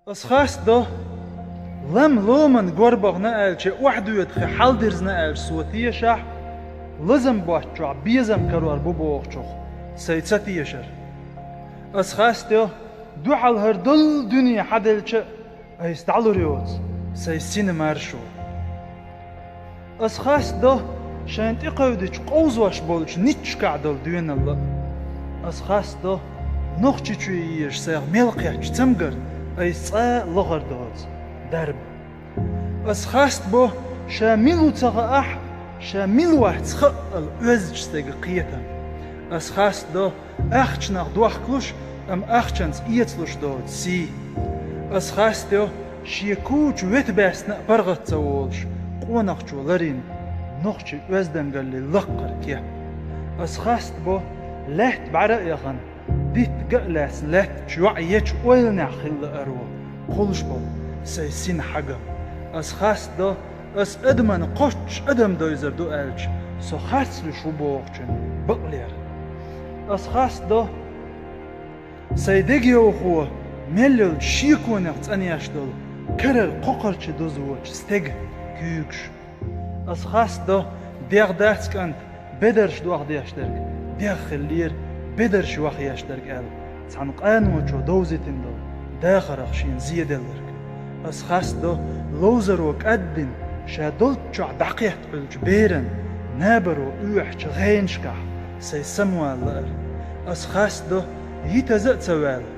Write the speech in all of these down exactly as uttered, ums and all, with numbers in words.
Ас хастадо, лам ломан горбахна аьлча, охьадоьдахе хьалдирзна аьлча со тешахь, лазам боцчохь безам карор бу бохучух сайн ца тешар. Ас хастадо, дуьхьал хӀара долу дуьне хьаделча а, айса дӀалур йоцу сайн сина маршо. Ас хастадо, шайна тӀекхевдича къовзош болчу ницкъашкахь долу доьналла а. Ас хастадо, Нохчийчоь езаш сайх мел кхеттачу цамгарна айса цкъа а лахара доцу дарба. Ас хастабо, ша мила ву ца хаахь а, ша мила вац хаъал оьздачу стеган кхетам. Ас хастадо, ахчанах дохкалуш, амма ахчанца эцалуш доцу сий. Ас хастайо, шен кучу вета баьстина а паргӀат ца волуш, къонахчо ларйина нохчийн оьздангаллин лаккхара кеп. Ас хастабо, лаьтта бӀаьра а яхана, дитт ган а лаьцна лаьттачу йоӀ ечу ойланехь хилла аро кхуллуш болу сайн сина хьагам. Ас хастадо, ас адаман кхоччуш адам довзар ду аьлча, со харцлуьйш ву бохучун бакълера. Ас хастадо, сайн дегайовхо мел йолчу шеконех цӀанъеш долу карара кхокхарчу дузочу стеган куьйгаш. Ас хастадо, дегӀ дац кӀант бедарш дохдеш дерг, дегӀ хиллера бедарш йохъеш дерг аьлла, цхьана къаночо довзийтина долу дахарх шена зеделларг. Ас хастадо, ловзаро кӀаддина, ша долччохь дӀакхетта Ӏуьллучу беран набаро оьхьучу гӀенашкахь сайн самавала лаар. Ас хастадо, йитаза а ца ваьлла,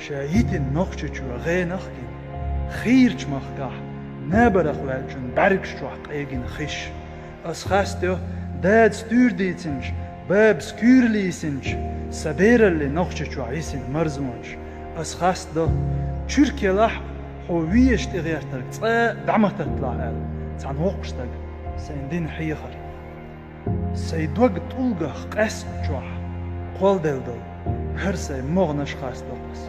ша йитина Нохчийчоь гӀенах а гина, хийрачу махкахь набарх ваьллачун бӀаьргаш чохь къегина хиш. Ас хастайо, дадас туьйра дийцинчу, бабас куьйра лийсинчу сан бераллин Нохчийчохь йисина марзонаш. Ас хастадо, чуьрк елахь а, хьо везаш тӀегӀертарг цкъа а дӀа ма татталахь аьлла, цхьана воккхачу стага сайна дина хьехар. Сайн дог тӀулгах къаьстачохь кхолладелла долу хӀара сайн могӀанаш хастадо ас.